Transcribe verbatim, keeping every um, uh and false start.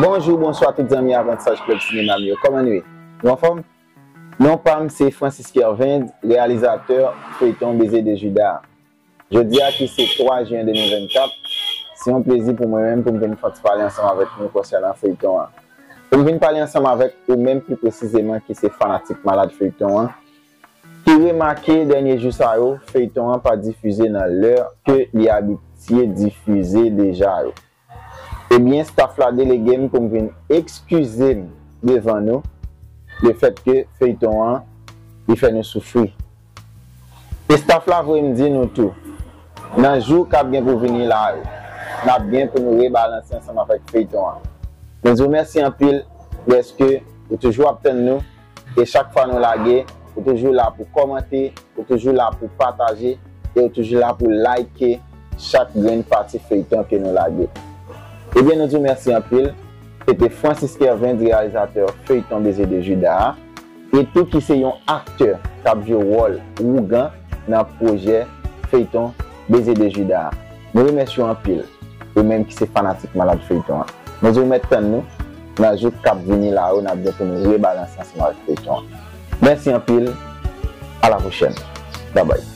Bonjou, bonswa tout zanmi Avantaj Club Sinema m yo. Kòman nou ye? Nou anfòm? Non pa m se Francis Kervens, reyalizatè feyton Baiser de Judas. Jodi a ki se twa jen de mil vennkat, se yon plezi pou mwen menm pou m vin fè yon ti pale ansanm avèk nou konsènan feyton an. Pou m vin pale ansanm avèk ou menm pli presizeman ki se fanatik malad feyton an, ki remake dènye jou sa yo, feyton an pa difize nan lè ke li abitye difize deja yo. Ebyen, staff la delege m pou m vin ekskize m devan nou, lefètke feyton an, li fè nou soufri. E staff la voye m di nou tou, nan jou k ap gen pou vini la yo, n ap gen pou nou rebalanse ansanm avèk feyton an. Nou di w mèsi anpil dèske ou toujou ap tann nou, e chak fwa nou lage, ou toujou la pou kòmante, ou toujou la pou pataje, e ou toujou la pou like chak grenn pati feyton ke nou lage. Ebyen, nou di w mèsi anpil. Se te Francis Kervens, reyalizatè feyton Baiser de Judas a, e tou ki se yon aktè k ap jwe wòl wougan nan pwojè feyton Baiser de Judas a. Nou remèsye w anpil, ou menm ki se fanatik malad feyton an. Nou di w mèt tann nou nan jou k ap vini la yo, n ap gen pou nou rebalanse ansanm avèk feyton an. Mèsi anpil, a la pwochèn. Babay.